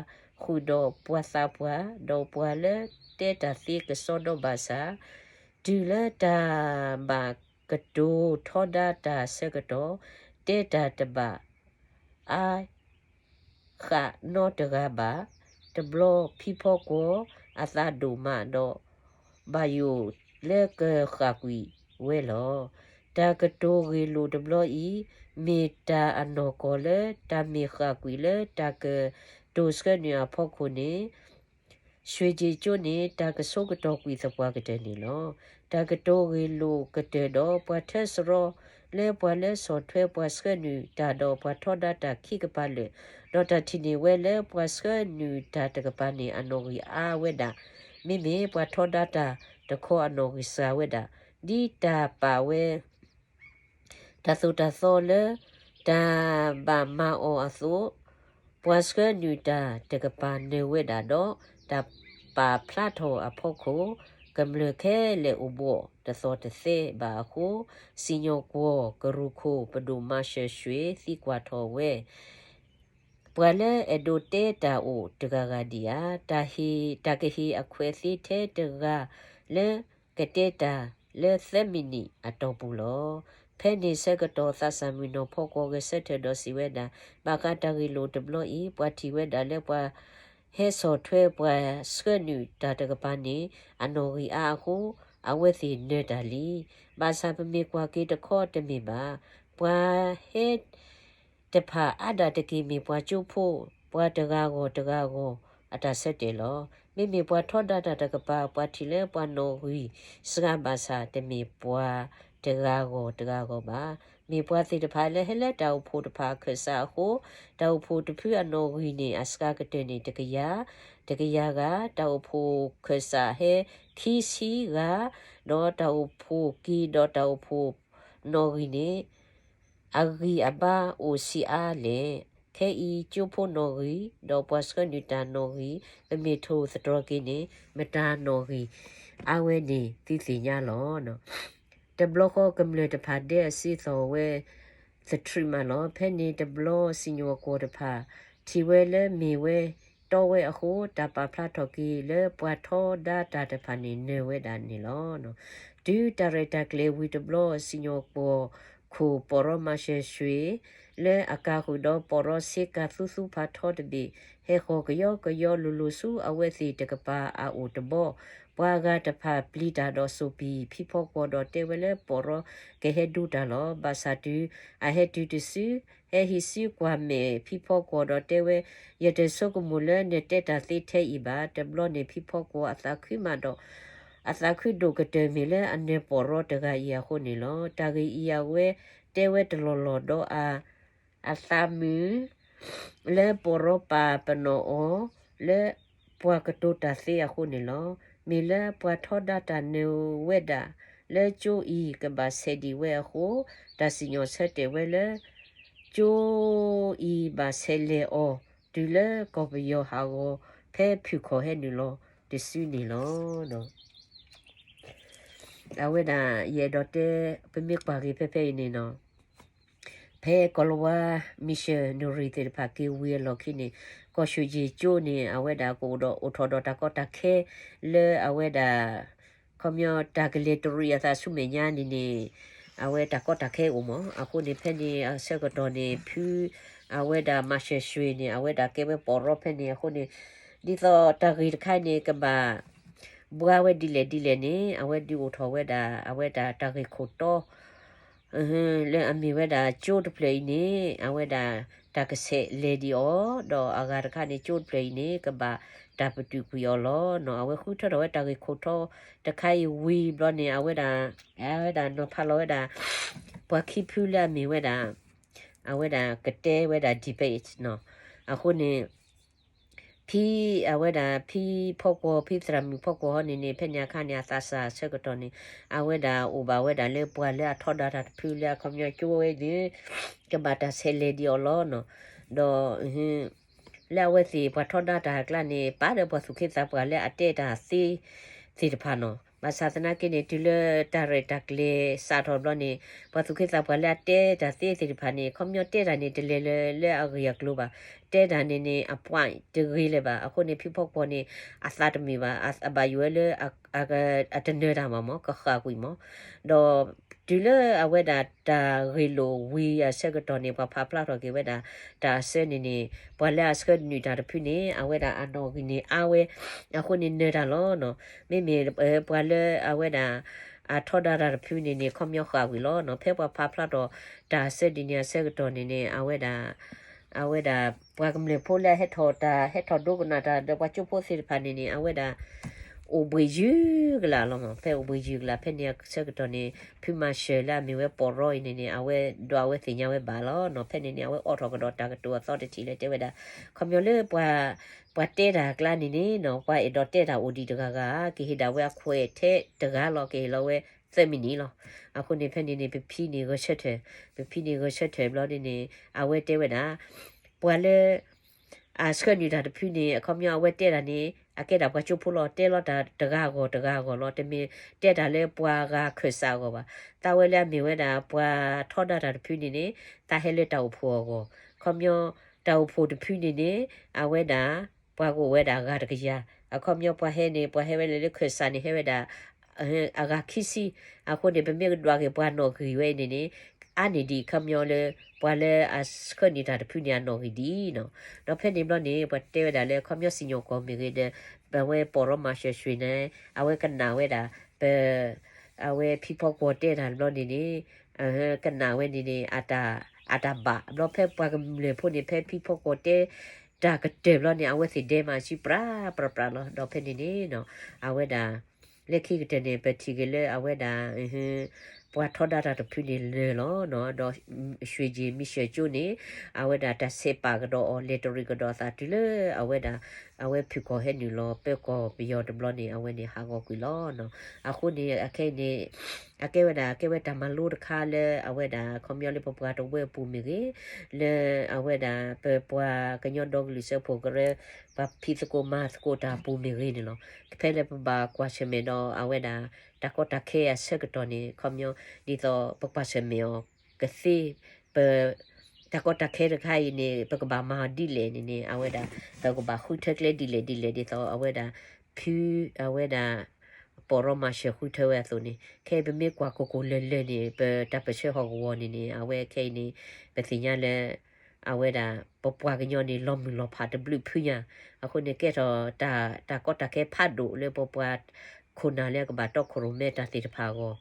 ဃုာ်ဒီးပှၤသးပှၢ် ဒီးပှၤလၢတဲတၢ်သ့ကစီဒီဘၣ်ဆၣ် တုၤလၢတၢ်ဘၣ်ကတိၤထီဒါတၢ်ဆၢကတီၢ် တဲတၢ်တဘၣ်အါ ဃးနီတဂၤဘၣ်. တဘျီဖံဖီကွီၢ်အသးဒိၣ်မးဒီး ဘၣ်ယိၣ်လၢကဃၣ်ကွံာ်ဝဲလီၤ. တၢ်ကတိၤဂ့ၢ်လိာ်တဘျီအံၤ မ့ၢ်တၢ်အနီၢ်ကီၢ်လၢတၢ်မ့ၢ်ဃၣ်ကွံာ်လၢတၢ်ကတိၤဆှၢနုာ်အဖီခိၣ်န့ၣ် ရွှေကျင် ကၠိန့ၣ် တၢ်ကဆိကတီၢ်ကွံာ်သပှၢ်ကတၢၢ်န့ၣ်လီၤ. တၢ်ကတိၤဂ့ၢ်လိာ်ကတၢၢ်ဒီး ပှၤထၢစရီ လၢပှၤလၢဆီၣ်ထွဲပှၤဆှၢနုာ်တၢ်ဒီးပှၤထီဒါတၢ်ခံကပၤလၢာ်, ဒီးတၢ်ထံၣ်န့ၢ်ဝဲလၢပှၤဆှၢနုာ်တၢ်တကပၤန့ၣ် အနီၣ်ဂံၢ်အါဝဲဒၣ်, မ့မ့ၢ်ပှၤထီဒါတၢ်တခီအနီၣ်ဂံၢ်စှၤဝဲဒၣ်, ဒ်တၢ်ပာ်ဝဲ တၢ်သိၣ်တၢ်သီလၢတၢ်ဘၣ်မၤအီၤအသိး, ပှၤဆှၢနုာ်တၢ်တကပၤနၢၤဝဲဒၣ်ဒီး တၢ်ပာ်ဖျါထီၣ်အဖီခိၣ်, ကမျၢၢ်ခဲလၢာ်အိၣ်ဘှီၣ်တသီၣ်တသဲဘၣ်အဃိ, စံၣ်ညီၣ်ကွီၢ်ကရူၢ်ခိၣ်ပဒိၣ်မၤၡၢၣ်ၡွ့ၣ်သံကွၢ်ထီၣ်ဝဲ ပှၤလၢအဲၣ်ဒိးတဲတၢ်အိၣ်တဂၤဂၤဒံးဧါ. တၢ်ဟ့ၣ်, တၢ်ကဟ့ၣ်အခွဲးသ့ထဲတဂၤလၢကတဲတၢ်လၢသၢမံးနံးအတီၢ်ပူၤလီၤ. ဖဲန့ၣ်ဆၢကတီၢ်သးစၢ်မုၣ်နီၢ်ဖီကွီၢ်ဂဲၤဆၢထၢၣ်ဒီးစံးဝဲဒၣ်, ဘၣ်ဃးတၢ်ဂ့ၢ်လိာ်တဘျီအံၤ ပှၤထံၣ်ဝဲဒၣ်လၢပှၤဟဲဆီၣ်ထွဲပှၤဆှၢနုာ်တၢ်တကပၤန့ၣ် အနီၣ်ဂံၢ်အါအဃိ အဝဲသ့ၣ်နၢၤတၢ်လံ. ဘၣ်ဆၣ်ပမ့ၢ်ကွၢ်က့ၤတခီတမ့ၢ်ဘၣ်. ပှၤဟဲ တဖၣ်အါဒၣ်တက့ၢ်မ့ၢ်ပှၤကၠိဖိ, ပှၤတဂၤဂီၢ်တဂၤဂီၢ်အတၢ်ဆၢတဲာ်လီၤ. မ့မ့ၢ်ပှၤထီဒါတၢ်တကပၤ ပှၤထံၣ်လၢပှၤနီၣ်ဂံၢ်စှၤဘၣ်ဆၣ် တမ့ၢ်ပှၤတဂၤဂီၢ်တဂၤဂီၢ်ဘၣ်. မ့ၢ်ပှၤသ့ၣ်တဖၣ်လၢဟဲလၢတၢ်အိၣ်ဖှိၣ်တဖၣ်အခၢၣ်စးအဃိ, တၢ်အိၣ်ဖှိၣ်တဖုအနီၣ်ဂံၢ်န့ၣ် အစှၤကတၢၢ်န့ၣ် တကယၤ, တကယၤဂၤ, တၢ်အိၣ်ဖှိၣ်ခၢၣ်စးဟဲခံဆံဂၤ, ဒီးတၢ်အိၣ်ဖှိၣ်က့ၤဒီးတၢ်အိၣ်ဖှိၣ်နီၣ်ဂံၢ်န့ၣ် အဂံၢ်အဘါအိၣ်ဆံးအါလဲၣ်. ခဲအံၤကၠိဖိနီၣ်ဂံၢ် ဒီးပှၤဆှၢနုာ်တၢ်နီၣ်ဂံၢ် ပမ့ၢ်ထိၣ်သတြီၤက့ၤန့ၣ် မတၤနီၣ်ဂံၢ်အါဝဲန့ၣ်သုသ့ၣ်ညါလီၤ. တဘျီဃီကမျၢၢ်တဖၣ်ဒဲးအစ့သီၣ်ဝဲသထြံးမးလီၤ. ဖဲန့ၣ်တဘျီစံၣ်ညီၣ်ကွီၢ်တဖၣ် ထံၣ်ဝဲလၢမ့ၢ်ဝဲတီဝဲအဃိ တၢ်ပာ်ဖျါထီၣ်က့ၤလၢပှၤထီဒါတၢ်တဖၣ်န့ၣ်နၢၤဝဲဒၣ်န့ၣ်လီၤ. တုၤတၢ်ရဲၣ်တၢ်ကျဲၤဝံၤတဘျီ စံၣ်ညီၣ်ကွီၢ်ခိၣ်ပီၢ်ရီမၤၡၢၣ်ၡွ့ၣ် လၢအကၤဃုာ်ဒီးပီၢ်ရီဆ့ကၤသူသူဖးထီတဘ့ၣ် ဟဲဃီၤကယီကယီလိၤလိၤဆူအဝဲသ့ၣ်တကပၤအအိၣ်တဘီ, ပှၤဂၤတဖၣ်ပျံၤတၢ်ဒီးစိာ်ပံာ်ဖံဖီကွီၢ်ဒီးတဲဝဲလၢပီၢ်ရီကဟဲဒိတၢ်လီၤ. ဘၣ်ဆၣ်တုၤအဟဲတုၤတစု ဟဲဟံးစုကွၢ်မဲာ်ဖံဖီကွီၢ်ဒီးတဲဝဲ, ယတဆိကမိၣ်လၢနတဲတၢ်သ့ထဲအံၤဘၣ်. တဘျီန့ၣ်ဖံဖီကွီၢ်အသးခုမးဒီး အသးခုဒိၣ်ကတၢၢ်မ့ၢ်လၢအနၢၤပီၢ်ရီတဂၤအံၤအဃိန့ၣ်လီၤ. တၢ်ဂ့ၢ်အံၤအဝဲတဲဝဲတလီၢ်လီၢ်ဒီးအ အသးမုာ် လၢပီၢ်ရီပာ်ပနီၣ်အီၤ လၢပှၤကတိၤတၢ်သ့အဃိန့ၣ်လီၤ. မ့ၢ်လၢပှၤထီဒါတၢ်နၢၤဝဲဒၣ် လၢကၠိအံၤကဘၣ်ဆဲးဒံးဝဲအဃိ, တၢ်စံၣ်ညီၣ်ဆၢတဲာ်ဝဲလၢ ကၠိအံၤဘၣ်ဆဲးလဲၤအီၤ တုၤလၢကီၢ်ပယီၤဟးဂီၤ ဖဲဖုၣ်ခီၣ်ဟဲနုာ်လီၤတစုန့ၣ်လီၤ. အဝဲဒၣ် ယအဲၣ်ဒိးတဲ ပမ့ၢ်ကွၢ်က့ၤဖဲဖဲအံၤန့ၣ်နီၤ, ဖဲကီၢ်လၤဝါ missionary သ့ၣ်တဖၣ်က့ၤဝံၤအလီၢ်ခံန့ၣ် ကီၢ်ဆူၣ်ယ့ၣ်ကၠိန့ၣ် အဝဲဒၣ်ကအိၣ်ဒီးအိၣ်ထီၣ်ဒီးတၢ်ကီတၢ်ခဲ လၢအဝဲဒၣ် ခီပညီတၢ်ကလဲၤတရံးအသးဆူမဲာ်ညါန့ၣ်န့ၣ် အဝဲတၢ်ကီတၢ်ခဲအိၣ်မး. အဃိန့ၣ် ဖဲန့ၣ်အဆၢကတီၢ်န့ၣ် ဖု အဝဲဒၣ်မၤၡၢၣ်ၡွ့ၣ်န့ၣ် အဝဲဒၣ်ကဲဝဲပီၢ်ရီဖဲန့ၣ်အဃိန့ၣ် ဒ်သိးတၢ်ဂ့ၢ်တခါန့ၣ် ကဘၣ်ဘှါဝဲဒ်လဲၣ်ဒ်လဲၣ်န့ၣ် အဝဲဒုးအိၣ်ထီၣ်ဝဲဒၣ် အဝဲဒၣ်တၢ်ဂ့ၢ်ခိၣ်တီ လၢအမ့ၢ်ဝဲဒၣ်ကၠိတဖျၢၣ်အံၤန့ၣ် အဝဲဒၣ်တၢ်ကဆဲးလဲၤဒံးအီၤ, ဒီးအဂၤတခါန့ၣ် ကၠိတဖျၢၣ်အံၤန့ၣ် ကဘၣ်တၢ်ပတုာ်ကွံာ်အီၤလီၤ. အဝဲဃုထၢထီၣ်ဝဲတၢ်ဂ့ၢ်ခိၣ်တီတခါအံၤဝံၤဘျီန့ၣ် အဝဲဒၣ် အဝဲဒၣ်နီၤဖးလီၤဝဲဒၣ် ပှၤခံဖုလၢအမ့ၢ်ဝဲဒၣ် အဝဲဒၣ်ကတဲဝဲဒၣ် debate နီၤ. အဃိန့ၣ် ဖံ အဝဲဒၣ် ဖံဖီကွီၢ် ဖံသရၣ်မုၣ်ဖီကွီၢ်ဟီန့ၣ်န့ၣ် ဖဲန့ၣ်အခါန့ၣ် အသးစၢ်ဆၢကတီၢ်န့ၣ် အဝဲဒၣ်အိၣ်ဘၣ်ဝဲဒၣ်လၢပှၤလၢအထီဒါတၢ်တဖုလၢအခီပညီကၠိဝဲန့ၣ် ကဘၣ်တၢ်ဆဲးလဲၤဒံးအီၤလီၤနီၤ. ဒီး လၢအဝဲသ့ၣ်ပှၤထီဒါတၢ်အကျါန့ၣ် ပာ်ဒီးပှၤသူၣ်က့သးပှၢ်လၢအတဲတၢ်သ့ သ့ၣ်တဖၣ်နီၤ. ဘၣ်ဆၣ်သနာ်က့န့ၣ် တုၤလၢတၢ်ရဲၣ်တၢ်ကျဲၤစးထီၣ်ဘျီန့ၣ် ပှၤသူၣ်က့သးပှၢ်လၢအတဲတၢ်သ့သ့ၣ်တဖၣ်န့ၣ် ခီပညီတဲတၢ်န့ၣ် တလဲၤလၢ လၢအဂ့ၢ်အကျိၤဘၣ်. တဲတၢ်န့ၣ်န့ၣ် အ point တဂ့ၤလၢၤဘၣ်. အဃိန့ၣ် ဖံဖီကွီၢ်န့ၣ် အသးတမုာ်ဘၣ်, အဘၣ်ယိၣ်ဝဲလၢ အတနၢၤတၢ်မးမး ကဃၣ်ကွံာ်မး. ဒီး တုၤလၢအဝဲဒၣ်တၢ်ဂ့ၢ်လိာ်ဝံၤအဆၢကတီၢ်န့ၣ် ပှၤဖးဖျါထီၣ်က့ၤဝဲဒၣ် တၢ်အဆၢန့ၣ်န့ၣ် ပှၤလၢအဆှၢနုာ်တၢ်တဖုန့ၣ် အဝဲဒၣ်အနီၣ်ဂံၢ်န့ၣ်အါဝဲ အဃိန့ၣ်နၢၤတၢ်လီၤနီၤ. မ့မ့ၢ် ပှၤလၢအဝဲဒၣ် အထီဒါတၢ်တဖုန့ၣ်န့ၣ် ခီပညီဃၣ်ဝံၤလီၤနီၤ. ဖဲပှၤဖးဖျါထီၣ်တၢ်အဆၢဒ်န့ၣ်အဆၢကတီၢ်န့ၣ်န့ၣ် အဝဲဒၣ် အဝဲဒၣ် ပှၤကမျၢၢ်ဖိလၢအဟဲထီၣ်တၢ် ဟဲထီၣ်ဒိကနၣ်တၢ်ဒီးပှၤကၠိဖိသ့ၣ်တဖၣ်န့ၣ်န့ၣ် အဝဲဒၣ် အိၣ်ဘှံးယုၢ်ကလာ်လီၤမး, ဖဲအိၣ်ဘှံးယုၢ်ကလာ် ဖဲန့ၣ်အဆၢကတီၢ်န့ၣ် ဖုမၤစၢၤလၢအမ့ၢ်ဝဲပီၢ်ရီအံၤန့ၣ်န့ၣ် အဝဲဒီးအဝဲသ့ၣ်ညါဝဲဘၣ်လီၤနီၤ. ဖဲန့ၣ်န့ၣ် အဝဲအိးထီၣ်ကဒီးတၢ်ကတိၤအသီတထံၣ်လၢတဲဝဲဒၣ်, ခီပညီလၢပှၤ ပှၤတဲတၢ်အကျါန့ၣ်န့ၣ်နီၤ ပှၤအဲၣ်ဒိးတဲတၢ်အိၣ်ဒံးတဂၤဂၤ ကဟ့ၣ်ဒၣ်ဝဲအခွဲးထဲတဂၤလီၤ, ကဟ့ၣ်လီၤဝဲသၢမံးနံးလီၤ. အဃိန့ၣ် ဖဲန့ၣ်န့ၣ် ပဖံန့ၣ်ဂဲၤဆၢထၢၣ်, ပဖံန့ၣ်ဂဲၤဆၢထၢၣ်ဘျီန့ၣ်န့ၣ် အဝဲတဲဝဲဒၣ် ပှၤလၢ အဆှၢနုာ်တၢ်တဖုန့ၣ် အခီပညီအဝဲတဲတၢ်န့ၣ် အကဲဒၣ်ပှၤကၠိဖိလီၤ, တဲလီၤတၢ်တဂၤအဂီၢ်တဂၤအဂီၢ်လီၤ, တမ့ၢ်တဲတၢ်လၢပှၤဂၤခၢၣ်စးအဂီၢ်ဘၣ်. သးဝဲလၢအမ့ၢ်ဝဲဒၣ် ပှၤထီဒါတၢ်တဖုန့ၣ်န့ၣ် သးဟဲလၢတၢ်အိၣ်ဖှိၣ်အဂီၢ်, ခီပညီ တၢ်အိၣ်ဖှိၣ်တဖုန့ၣ်န့ၣ် အဝဲဒၣ် ပှၤကအိၣ်ဝဲဒၣ်အဂၤတကယၤ, အခီပညီပှၤဟဲန့ၣ် ပှၤဟဲဝဲလၢလၢခၢၣ်စးန့ၣ် ဟဲဝဲဒၣ် အဂၤခံဆံ, အဃိန့ၣ် ပမ့ၢ်ကဒွးက့ၤပှၤနီၣ်ဂံၢ်ဝဲန့ၣ်န့ၣ် အါန့ၢ်ဒံး ခီပညီလၢ ပှၤလၢအဆှၢနုာ်တၢ်တဖုန့ၣ် အနီၣ်ဂံၢ်ဒံးနီၤ. ဒီးဖဲန့ၣ်ဘျီန့ၣ် ပှၤတဲဝဲဒၣ်လၢ ခီပညီစံၣ်ညီၣ်ကွီၢ်မ့ၢ်ဂ့ၤဒီး ပဝဲပီၢ်ရီမၤစၢၤဆွ့ၣ်န့ၣ် အဝဲကနၣ်ဝဲဒၣ် ပ အဝဲဖံဖီကွီၤတဲတၢ်ဘျီန့ၣ်န့ၣ် ကနၣ်ဝဲန့ၣ်န့ၣ် အတၢ်ဘၣ် ဘျီဖဲပှၤကမျၢၢ်ဖိန့ၣ် ဖဲဖံဖီကွီၤတဲ တၢ်ကတၢၢ်ဘျီန့ၣ် အဝဲသ့ၣ်ဒဲးမးဆံပြးပြးပြးလီၤ. ဒီးဖဲန့ၣ်န့ၣ်နီၤ အဝဲဒၣ် လၢခံကတၢၢ်န့ၣ် ပထံၣ်က့ၤလၢအဝဲဒၣ် ပှၤထီဒါတၢ်တဖုန့ၣ်လၢာ်လီၤနီၤ. ဒီး ရွှ့ၣ်ကၠ့ၣ် မံၤၡၢၣ်ကၠိန့ၣ် အဝဲဒၣ်တၢ်ဆဲးပာ်ကဒီးအီၤ လဲၤတရံးကဒီးအသးတုၤလၢအဝဲဒၣ် အဝဲဖုၣ်ခီၣ်ဟဲနုာ်လီၤပၢကီၢ်ပယီၤတဘျီန့ၣ် အဝဲန့ၣ်ဟးဂီၤကွံာ်လီၤနီၤ. အဃိန့ၣ် အခဲအံၤန့ၣ် အကဲဝဲဒၣ် ကဲဝဲတၢ်မၤလိတခါလၢအဝဲဒၣ် ခီပညီလၢပပှၤတဝၢအပူၤမ့ၢ်ဂ့ၤ, လၢအဝဲဒၣ် ပပှၤကညီဒီကလုာ်စၢဖှိၣ်ကရၢ ပှၤဖံးသကိးမၤသကိးတၢ်အပူၤမ့ၢ်ဂ့ၤန့ၣ်လီၤ. ဖဲလၢပဘၣ်ကွၢ်ဆၢၣ်မဲာ်ဒီးအဝဲဒၣ် တၢ်ကီတၢ်ခဲအဆၢကတီၢ်န့ၣ် ခီပညီ ဒ်သိးပကွၢ်ဆၢၣ်မဲာ်အီၤကသ့ ပ တၢ်ကီတၢ်ခဲတခါအံၤန့ၣ် ပကဘၣ်မၤအီၤဒ်လဲၣ်န့ၣ်န့ၣ် အဝဲဒၣ် ပကဘၣ်ဃုထၢကျဲဒ်လဲၣ်ဒ်လဲၣ် ဒ်သိးအဝဲဒၣ် ဖု အဝဲဒၣ် ပီၢ်ရီမၤစၢၤဃုထၢဝဲအသိးန့ၣ် ခဲအံၤပမ့ၢ်ကွၢ်ကိၢ်ကိၢ်လၢၤလၢၤန့ၣ် ပတၢ်ပၢၢ်ဆၢဟီၣ်ကဝီၤန့ၣ်န့ၣ် အဝဲခဲအံၤန့ၣ် ပသ့ၣ်ညါလၢ အဝဲဒၣ် ပပှၤကညီန့ၣ် လီၤမုၢ်လီၤဖးတဘျုးဖုညါ, အဃိန့ၣ်ကဲထီၣ် တၢ်ကီတၢ်ခဲဖးဒိၣ်လၢပပှၤခိၣ်နၢ်လၢအကဘၣ်တီခိၣ်ရိၣ်မဲတၢ်သ့ၣ်တဖၣ်အဂီၢ်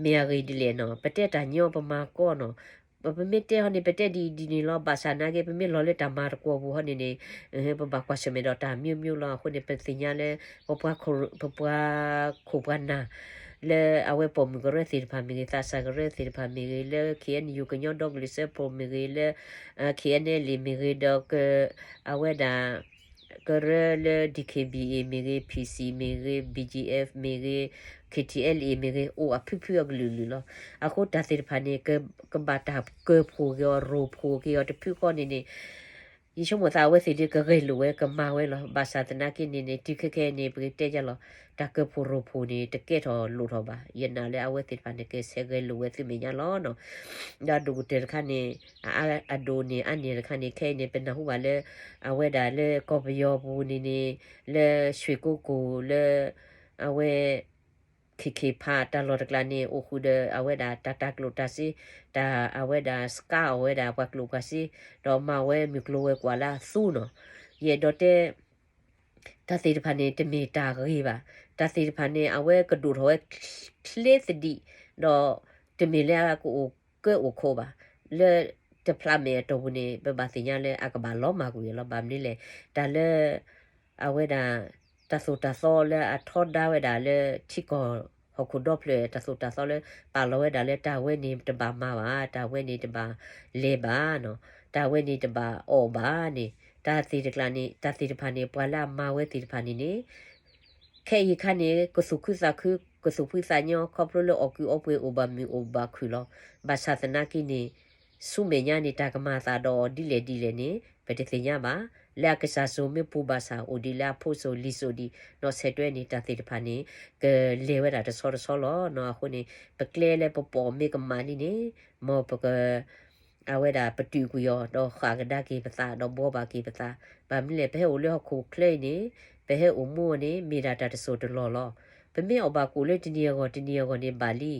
မ့ၢ်အဂ့ၢ်ဒ်လဲၣ်နီၤ ပတဲတၢ်ညီပမၤကီနီၤ, ပမ့ၢ်တဲဟီန့ၣ် ပတဲဒ်အံၤဒ်န့ၣ်လီၤ. ဘၣ်ဆၣ်နာ်က့ ပမ့ၢ်လီၤလၢတၢ်မၤတကွီၢ်ပူၤဟီန့ၣ်န့ၣ် ပဘၣ်ကွၢ်ဆၢၣ်မဲာ်ဒီးတၢ်မျိုးမျိုးလီၤ. အဃိန့ၣ် ပသ့ၣ်ညါလၢ ပပှၤခိၣ် ပပှၤခိၣ်ပှၤနၢ် လၢအဝဲပိာ်မုၣ်ကရၢသ့ၣ်တဖၣ်မ့ၢ်ဂ့ၤ သးစၢ်ကရၢသ့ၣ်တဖၣ်မ့ၢ်ဂ့ၤ လၢ ခ့ၣ်အဲၣ်ယူၣ် ကညီဒီကလုာ်စၢဖှိၣ်မ့ၢ်ဂ့ၤ လၢ ခ့ၣ်အဲၣ်အဲၣ်လ်အ့ၣ်မ့ၢ်ဂ့ၤ ဒီး အဝဲဒၣ် ကရၢလၢ ဒံၣ်ခ့ၣ်ဘံၣ်အ့ၣ်မ့ၢ်ဂ့ၤ ဖံၣ်စံၣ်မ့ၢ်ဂ့ၤ ဘံၣ်ကၠံၣ်အ့ၣ်မ့ၢ်ဂ့ၤ ခ့ၣ်ထံၣ်အဲၣ်လ်အ့ၣ်မ့ၢ်ဂ့ၤ အိၣ်အဖုဖုအကလုာ်လုာ်လီၤ. အဃိတၢ်သ့ၣ်တဖၣ်န့ၣ် ကဘၣ်တၢ်ကၢၢ်ဖှိၣ်က့ၤအီၤ ရိၣ်ဖှိၣ်က့ၤအီၤတဖုဃီန့ၣ်န့ၣ် ယဆိကမိၣ်သးအဝဲသ့ၣ်ဒ်ကဂဲၤလိာ်ဝဲကမၤဝဲလီၤ. ဘၣ်ဆၣ်သနာ်က့န့ၣ်န့ၣ် တုၤခဲခဲအံၤန့ၣ် ပကတဲယါလီၤ တၢ်ကၢၢ်ဖှိၣ်ရိၣ်ဖှိၣ်န့ၣ် တကဲထီၣ်လိၣ်ထီၣ်ဘၣ်. ယနာ်လၢအဝဲသ့ၣ်တဖၣ်န့ၣ် ကဆဲးဂဲၤလိာ်ဝဲသုမဲာ်ညါလီၤနီၤ. ဒီးအဒိၣ်ကတၢၢ်တခါန့ၣ် အဒိၣ်န့ၣ်အါန့ၢ်တခါန့ၣ် ခဲအံၤန့ၣ် ပနၢ်ဟူဘၣ်လၢ အဝဲဒၣ်လၢကီၢ်ပယီၤပူၤန့ၣ်န့ၣ် လၢရွှ့ၣ်ကိကိၣ်လၢ အဝဲ ခ့ၣ်ခ့ၣ်ဖးတၢ်လီၢ်တကျါန့ၣ် အိၣ်ဃုာ်ဒီးအဝဲဒၣ်တၢ်တၢ်ကျိၣ်တၢ်စ့ တၢ်အဝဲဒၣ်စကါအီၣ်ဝဲဒၣ်ပှၤကျိၣ်ပှၤစ့ ဒီးမၤဝဲမုၢ်ကျိၤဝဲၤကွာ်လၢအသူနီၤ. ယအဲၣ်ဒိးတဲ တၢ်သ့ၣ်တဖၣ်န့ၣ် တမ့ၢ်တၢ်ဂ့ၤဘၣ်. တၢ်သ့ၣ်တဖၣ်န့ၣ် အဝဲကဒိၣ်ထီၣ်ဝဲချ့သဒံး ဒီးတမ့ၢ်လၢအကအိၣ်ကၢအိၣ်ခိးဘၣ်. လၢတဖျးမဲာ်အတီၢ်ပူၤန့ၣ် ပဘၣ်သ့ၣ်ညါလၢအကဘၣ်လီၤမၢ်ကွံာ်လီၤ. ဘၣ်မနုၤလဲၣ် တၢ်လၢ အဝဲဒၣ် တၢ်သိၣ်တၢ်သီလၢအထီဒါဝဲဒၣ်လၢထံကီၢ်ဟီၣ်ခိၣ်ဒီဖျၢၣ် တၢ်သိၣ်တၢ်သီလၢ ပာ်လီၤဝဲဒၣ်လၢတၢ်ဝဲန့ၣ်တဘၣ်မၤဘၣ်, တၢ်ဝဲန့ၣ်တဘၣ်လဲၤဘၣ်နီၤ, တၢ်ဝဲန့ၣ်တဘၣ်အီၣ်ဘၣ်န့ၣ် တၢ်သ့ၣ်တဖၣ်န့ၣ် တၢ်သ့ၣ်တဖၣ်န့ၣ် ပှၤလၢအမၤဝဲသ့ၣ်တဖၣ်န့ၣ်န့ၣ် ခဲအံၤအခါန့ၣ် ကသူၣ်ခုသးခု ကသူၣ်ဖှံသးညီ ခီဖျိလၢအီၣ်ကုးအီပှ့ၤအိၣ်ဘၣ်မုာ်အိၣ်ဘၣ်ခုၣ်လီၤ. ဘၣ်ဆၣ်သနာ်က့န့ၣ် ဆူမဲာ်ညါန့ၣ် တၢ်ကမၤအသးဒီးအီၤဒ်လဲၣ်ဒ်လဲၣ်န့ၣ် ပတသ့ၣ်ညါဘၣ်. လၢအကစၢ်စိၤမ့ၢ်ပူၤဘၣ်ဆၣ် အိၣ်ဒံးလၢအဖိစိၤလံၤစိၤဒံး ဒီးဆဲးတွဲန့ၣ် တၢ်သ့ၣ်တဖၣ်န့ၣ် ကလဲၤဝဲဒၣ်တဆီတဆီလီၤ. အဃိန့ၣ် ပကျဲလၢပပိာ်မ့ၢ်ကမၣ်လံန့ၣ် မ်ပက အဝဲဒၣ်ပတုာ်ကွံာ်အီၤ ဒီးဃၣ်ကဒါက့ၤပသး ဒီးဘှီဘၣ်က့ၤပသး. ဘၣ်မနုၤလဲၣ် ပဟဲအိၣ်လၢဟီၣ်ခိၣ်ချၢအံၤန့ၣ် ပဟဲအိၣ်မူအီၤန့ၣ် မ့ၢ်ဒၣ်တၢ်တစိၢ်တလီၢ်လီၤ. ပမ့ၢ်အီၣ်ဘၣ်ကိၣ်လၢတနံၤအဂီၢ် တနံၤအဂီၢ်န့ၣ်ဘၣ်လံ.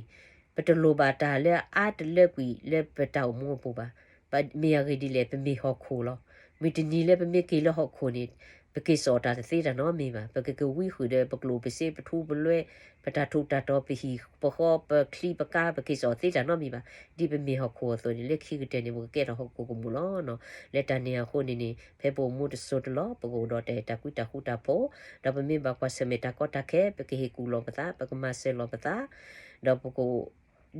ပတလိၣ်ဘၣ်တၢ်လၢအအါတလၢကွံာ်လၢပတၢ်အိၣ်မူအပူၤဘၣ်. မ့ၢ်အဂ့ၢ်ဒ်လဲၣ် ပမ့ၢ်ဟီၣ်ခိၣ်လီၤ. မုၢ်တနံၤလၢပမ့ၢ်က့ၤလၢဟီၣ်ခိၣ်န့ၣ် ပက့ၤစိာ်တၢ်တသ့တၢ်နီတမံၤဘၣ်. ပကကဝံဃုာ်ဒီးပကျိၣ်ပစ့ပထူပလွဲ ပတၢ်ထူးတၢ်တီၤ ပဟံၣ်ပဃီ ပချံပကါ ပက့ၤစိာ်သ့တၢ်နီတမံၤဘၣ်. ဒ်ပမ့ၢ်ဟီၣ်ခိၣ်အသိးန့ၣ် လၢခံကတၢၢ်န့ၣ် ပကကဲထီၣ်ဟီၣ်ခိၣ်ကမူၣ်လီၤ. လၢတၢ်န့ၣ်အဃိန့ၣ်န့ၣ် ဖဲပအိၣ်မူတစိၤတလီၢ် ပကအိၣ်ဒီးတၢ်အဲၣ်တၢ်ကွံတၢ်ဃူတၢ်ဖိး, ဒီးပမ့ၢ်ဘၣ်ကွၢ်ဆၢၣ်မဲာ်တၢ်ကီတၢ်ခဲ ပကဟ့ၣ်ကူၣ်လီၤပသး ပကမၤစၢၤလီၤပသး, ဒီးပက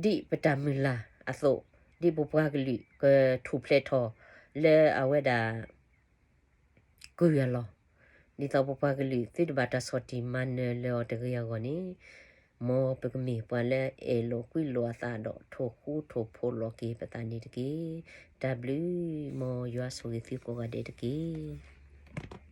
ဒ်ပတၢ်မုၢ်လၢ်အသိး, ဒ်ပပှၤကလုာ်ကထူၣ်ဖျဲးထီၣ်လၢအဝဲဒၣ် ကုၢ်အလီၢ်, ဒ်သိးပပှၤကလုာ်သုတဘၣ်တၢ်ဆီၣ်တံၢ်မၤနၢၤလၢအီၤတဂ့ၤအဂီၢ်န့ၣ်, မ်ပကမ့ၢ်ပှၤလၢအဲၣ်လိာ်ကွံလိာ်အသးဒီးထိၣ်ဃူထိၣ်ဖိးလိာ်က့ၤပသးန့ၣ်တက့ၢ်. တၢ်ဘျုး, မ်ယွၤဆိၣ်ဂ့ၤသုကိးဂၤဒဲးတက့ၢ်.